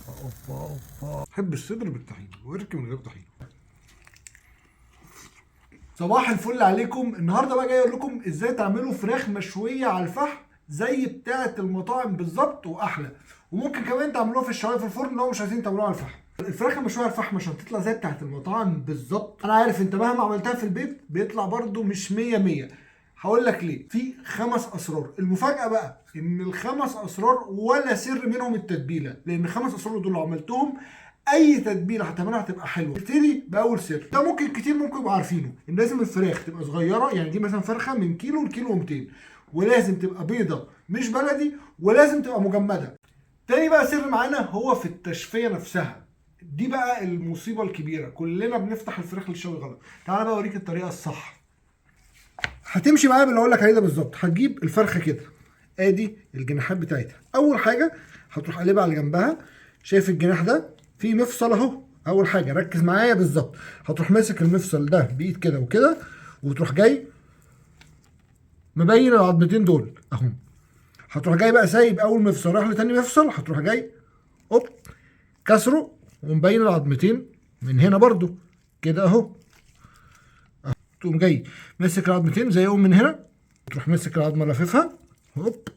اوبا اوبا. بحب الصدر بالطحينه، ورك من غير طحينه. صباح الفل عليكم. النهارده بقى جاي اقول لكم ازاي تعملوا فراخ مشوية على الفحم زي بتاعه المطاعم بالظبط واحلى، وممكن كمان تعملوها في الشوايه في الفرن لو مش عايزين تعملوها على الفحم. الفراخ المشويه على الفحم عشان تطلع زي بتاعه المطاعم بالظبط، انا عارف انت مهما عملتها في البيت بيطلع برده مش 100 100. هقول لك ليه. في 5 اسرار. المفاجاة بقى ان ال5 اسرار ولا سر منهم التتبيله، لان 5 اسرار دول لو عملتهم اي تتبيله هتعملها هتبقى حلوة. نبتدي باول سر، ده ممكن كتير ممكن يبقوا عارفينه، ان لازم الفراخ تبقى صغيرة، يعني دي مثلا فرخة من كيلو لكيلو 200، ولازم تبقى بيضة مش بلدي، ولازم تبقى مجمده. تاني بقى سر معانا هو في التشفيه نفسها، دي بقى المصيبة الكبيرة، كلنا بنفتح الفراخ للشوي غلط. تعالى بقى اوريك الطريقة الصح. هتمشي معايا باللي اقول لك عليه ده بالظبط. هتجيب الفرخه كده، ادي الجناحات بتاعتها. اول حاجة هتروح قلبها على جنبها، شايف الجناح ده في مفصل اهو. اول حاجة ركز معايا بالظبط، هتروح ماسك المفصل ده بايد كده وكده، وتروح جاي مبين العظمتين دول اهم. هتروح جاي بقى سايب اول مفصل رايح لتاني مفصل، هتروح جاي اوب كسره ومبين العظمتين من هنا برضو كده اهو. تقوم جاي ماسك العظمتين زيهم من هنا، تروح ماسك العظمة لاففها هوب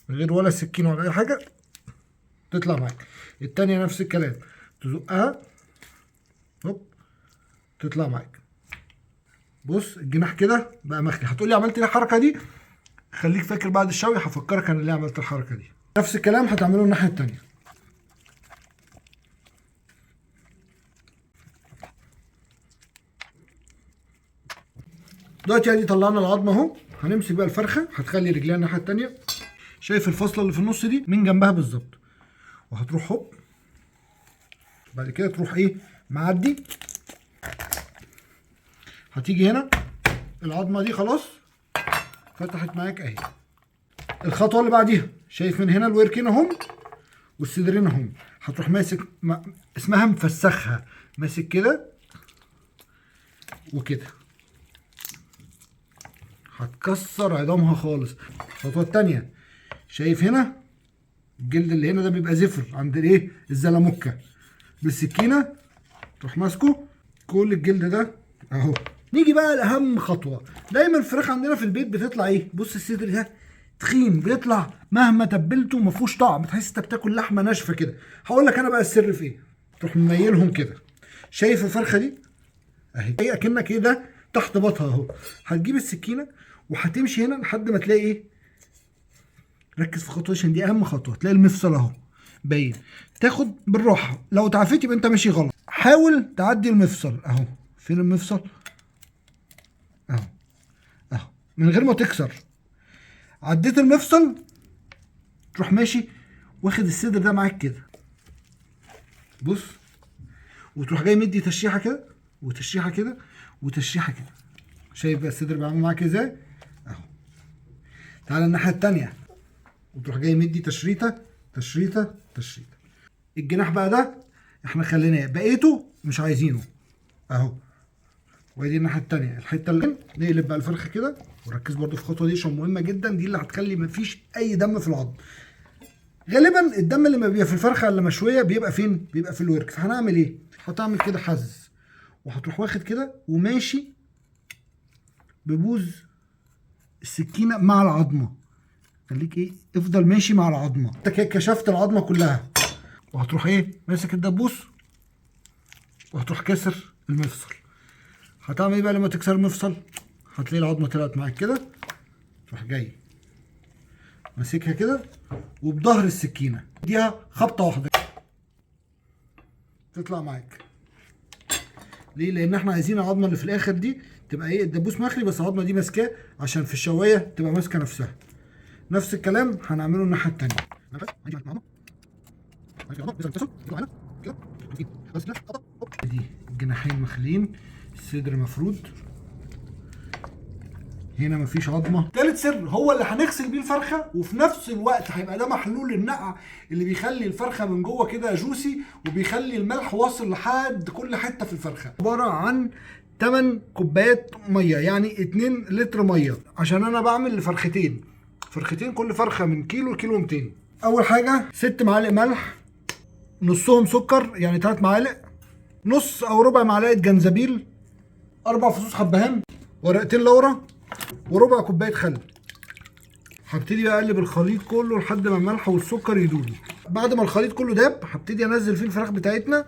من غير ولا سكين ولا اي حاجة، تطلع معاك. التانية نفس الكلام، تزقها هوب تطلع معاك. بص الجناح كده بقى مخلي. هتقولي عملت ليه الحركة دي؟ خليك فاكر بعد الشوي هفكرك انا ليه عملت الحركة دي. نفس الكلام هتعمله الناحية التانية. دلوقتي ادي طلعنا العظمة اهو. هنمسك بقى الفرخه، هتخلي رجليها الناحية التانية، شايف الفاصلة اللي في النص دي من جنبها بالظبط، وهتروح هوب بعد كده تروح ايه معدي. هتيجي هنا العظمة دي خلاص فتحت معاك اهي. الخطوة اللي بعديها، شايف من هنا الوركين اهم والصدرين اهم، هتروح ماسك اسمها مفسخها، ماسك كده وكده، هتكسر عظامها خالص. الخطوة الثانية، شايف هنا الجلد اللي هنا ده بيبقى زفر عند الايه الزلموكه، بالسكينة تروح ماسكه كل الجلد ده اهو. نيجي بقى لاهم خطوة. دايما الفراخ عندنا في البيت بتطلع ايه؟ بص الصدر ده تخين، بيطلع مهما تبلته ما فيهوش طعم، تحس انت بتاكل لحمه ناشفة كده. هقول لك انا بقى السر في ايه. تروح مميلهم كده، شايف الفرخه دي اهي، هي اكنك ايه ده تحت بطها اهو. هتجيب السكينة وهتمشي هنا لحد ما تلاقي ايه، ركز في خطوة عشان دي اهم خطوة، تلاقي المفصل اهو باين، تاخد بالراحة. لو تعافيت يبقى انت ماشي غلط. حاول تعدي المفصل اهو، فين المفصل اهو اهو، من غير ما تكسر. عديت المفصل تروح ماشي واخد الصدر ده معاك كده، بص، وتروح جاي مدي تشريحه كده وتشريحه كده وتشريحه كده. شايف بقى الصدر بيعمل معاك ازاي اهو. تعالى الناحية التانية، وتروح جاي مدي تشريطه تشريطه تشريطه. الجناح بقى ده احنا خليناه، بقيته مش عايزينه اهو. وادي الناحية التانية الحتة اللي نقلب بقى الفرخه كده، وركز برده في الخطوة دي عشان مهمة جدا، دي اللي هتخلي مفيش اي دم في العظم. غالبا الدم اللي ما بيبقى في الفرخه اللي مشوية بيبقى فين؟ بيبقى في الورك. فهنعمل ايه؟ هتعمل كده حز، وهتروح واخد كده وماشي ببوز السكينة مع العظمة. خليك ايه، افضل ماشي مع العظمة. انت كده كشفت العظمة كلها، وهتروح ايه ماسك الدبوس وهتروح كسر المفصل. هتعمل ايه بقى لما تكسر المفصل؟ هتلاقي العظمة طلعت معاك كده، تروح جاي ماسكها كده وبظهر السكينة اديها خبطه واحدة تطلع معاك. ليه؟ لان احنا عايزين العظمة اللي في الاخر دي تبقى ايه، الدبوس مخلي بس العظمة دي ماسكاه عشان في الشوايه تبقى ماسكه نفسها. نفس الكلام هنعمله الناحية الثانية. دي الجناحين مخلين، الصدر مفرود، هنا مفيش عظمه. تالت سر هو اللي هنغسل بيه الفرخه، وفي نفس الوقت هيبقى ده محلول النقع اللي بيخلي الفرخه من جوه كده جوسي، وبيخلي الملح واصل لحد كل حتة في الفرخه. عبارة عن 8 كوبايات مية، يعني 2 لتر مية، عشان انا بعمل لفرختين، فرختين كل فرخة من كيلو لكيلو 200. اول حاجة 6 معالق ملح، نصهم سكر يعني 3 معالق، نص او ربع معلقه جنزبيل، 4 فصوص حبهان، ورقتين لورا، وربع كوباية خل. هبتدي بقى اقلب الخليط كله لحد ما الملح والسكر يدوبوا. بعد ما الخليط كله داب هبتدي انزل فيه الفراخ بتاعتنا،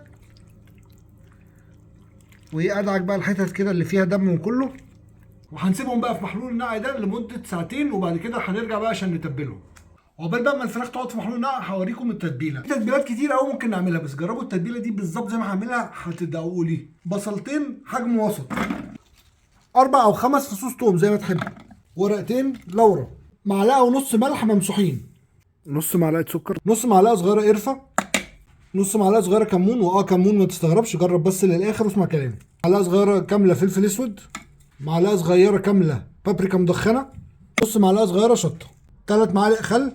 وايه ادعك بقى الحتت كده اللي فيها دم وكله، وهنسيبهم بقى في محلول النقع ده لمدة ساعتين، وبعد كده هنرجع بقى عشان نتبلهم. عقبال بقى ما الفراخ تقعد في محلول النقع هوريكم التتبيله. في تتبيلات كتير قوي ممكن نعملها، بس جربوا التتبيله دي بالظبط زي ما هعملها هتدعوا لي. بصلتين حجم وسط، 4 أو 5 فصوص توم زي ما تحب، ورقتين لورا، معلقه ونص ملح ممسوحين، نص معلقه سكر، نص معلقه صغيرة قرفه، نص معلقه صغيرة كمون، كمون ما تستغربش، جرب بس للاخر واسمع كلامي، معلقه صغيرة كاملة فلفل اسود، معلقه صغيرة كاملة بابريكا مدخنه، نص معلقه صغيرة شطه، 3 معالق خل،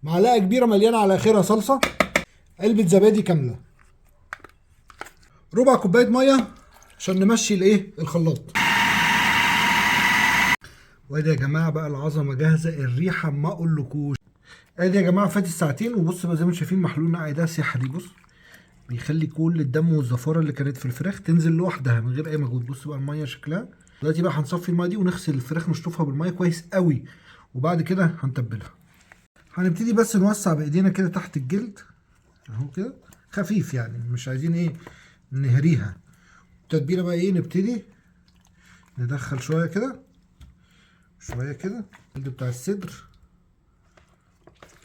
معلقه كبيرة مليانة على اخرها صلصه، علبة زبادي كاملة، ربع كوباية مية عشان نمشي الايه الخلاط. وادي يا جماعة بقى العظمة جاهزة، الريحة ما اقولكوش. ادي يا جماعة فات الساعتين، وبص بقى زي ما انتم شايفين محلول النقع ده سحري. بص بيخلي كل الدم والزفاره اللي كانت في الفراخ تنزل لوحدها من غير اي مجهود. بص بقى المية شكلها دلوقتي. بقى هنصفي المية دي ونغسل الفراخ نشطفها بالمية كويس قوي، وبعد كده هنتبلها. هنبتدي بس نوسع بايدينا كده تحت الجلد اهو كده خفيف، يعني مش عايزين ايه نهريها. التتبيله بقى ايه، نبتدي ندخل شوية كده شوية كده الجلد بتاع الصدر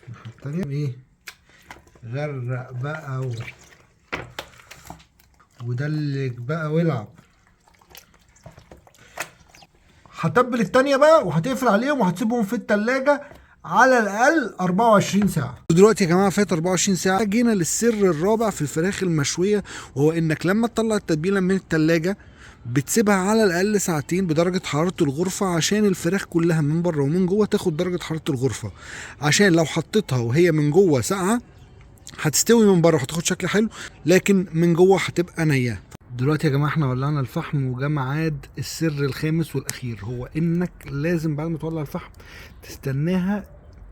الناحية التانية، ايه غرق بقى ودلك بقى والعب. هتبل التانية بقى وهتقفل عليهم وهتسيبهم في التلاجة على الاقل 24 ساعة. دلوقتي يا جماعة فات 24 ساعة، جينا للسر الرابع في الفراخ المشوية، وهو انك لما تطلع التتبيلة من التلاجة بتسيبها على الاقل ساعتين بدرجة حرارة الغرفة، عشان الفراخ كلها من بره ومن جوه تاخد درجة حرارة الغرفة. عشان لو حطيتها وهي من جوه ساقعة هتستوي من بره وهتاخد شكل حلو، لكن من جوه هتبقى نية. دلوقتي يا جماعة احنا ولعنا الفحم، وجا ميعاد السر الخامس والاخير، هو انك لازم بعد ما تولع الفحم تستناها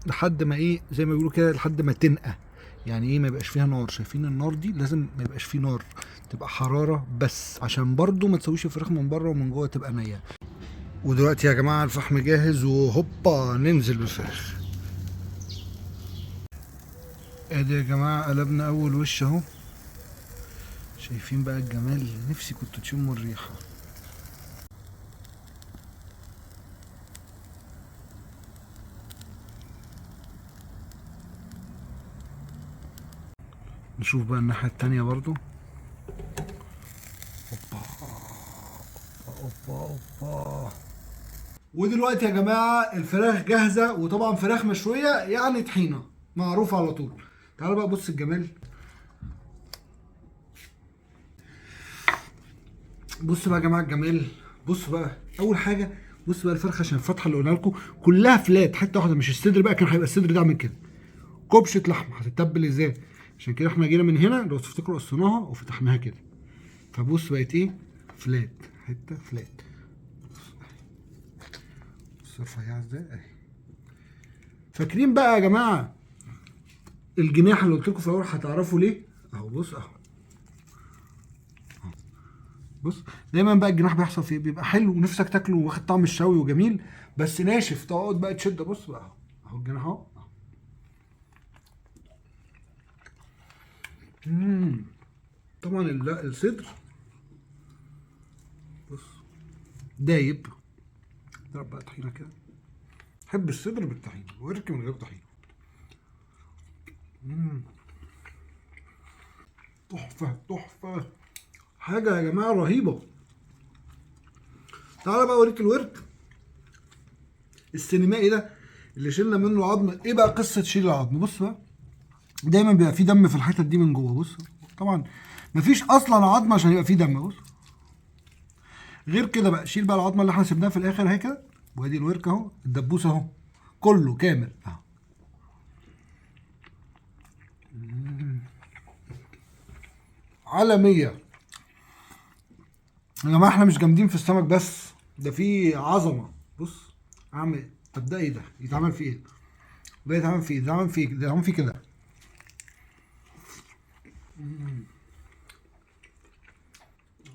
لحد ما ايه زي ما بيقولوا كده، لحد ما تنقى. يعني ايه؟ ما يبقاش فيها نار. شايفين النار دي؟ لازم ما يبقاش فيه نار، تبقى حرارة بس، عشان برضو ما تسويش الفراخ من بره ومن جوه تبقى نية. ودلوقتي يا جماعة الفحم جاهز، وهوبا ننزل بالفراخ. ادي يا جماعة قلبنا اول وش اهو، شايفين بقى الجمال؟ نفسي كنتوا تشموا الريحة. نشوف بقى الناحية التانية برضو. اوبا اوبا اوبا. ودلوقتي يا جماعة الفراخ جاهزة، وطبعا فراخ مشوية يعني طحينة معروفة على طول. تعالوا بقى بص الجمال، بص بقى يا جماعة الجمال. بص بقى اول حاجة، بص بقى الفرخه عشان الفتحة اللي قلنا لكم كلها فلات حتة واحدة، مش الصدر بقى، كان هيبقى الصدر ده عامل كده كبشة لحمه. هتتبل ازاي؟ عشان كده احنا جينا من هنا لو تفتكروا قصيناها وفتحناها كده، فبص بقت ايه؟ فلات، حتة فلات. بص رفيعة ازاي اهي. فاكرين بقى يا جماعة الجناح اللي قلت لكم في الاول؟ هتعرفوا ليه اهو. بص اهو، بص دايما بقى الجناح بيحصل فيه بيبقى حلو ونفسك تاكله واخد طعم الشوي وجميل، بس ناشف تقعد بقى تشد. بص بقى اهو، اهو الجناح اهو. طبعا الصدر بص دايب. اضرب بقى طحينه كده، بحب الصدر بالطحينه واركي من غير طحينه. تحفة تحفة، حاجة يا جماعة رهيبة. تعالى بقى اوريك الورك السينمائي ده اللي شلنا منه العظم. ايه بقى قصة شيل العظم؟ بص بقى دايما بيبقى فيه دم في الحتت دي من جوه. بص طبعا مفيش اصلا عظم عشان يبقى فيه دم. بص غير كده بقى شيل بقى العظمة اللي احنا سيبناها في الاخر اهي كده، وادي الورك اهو، الدبوس اهو كله كامل اهو. عالمية يا جماعة، احنا مش جامدين في السمك بس، ده في عظمه. بص اعمل، طب ده ايه ده؟ يتعمل فيه ايه؟ ده يتعمل فيه، ده يتعمل فيه، ده يتعمل فيه كده.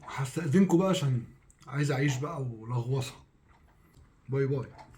هستأذنكم بقى عشان عايز اعيش بقى ولغوصه. bye bye.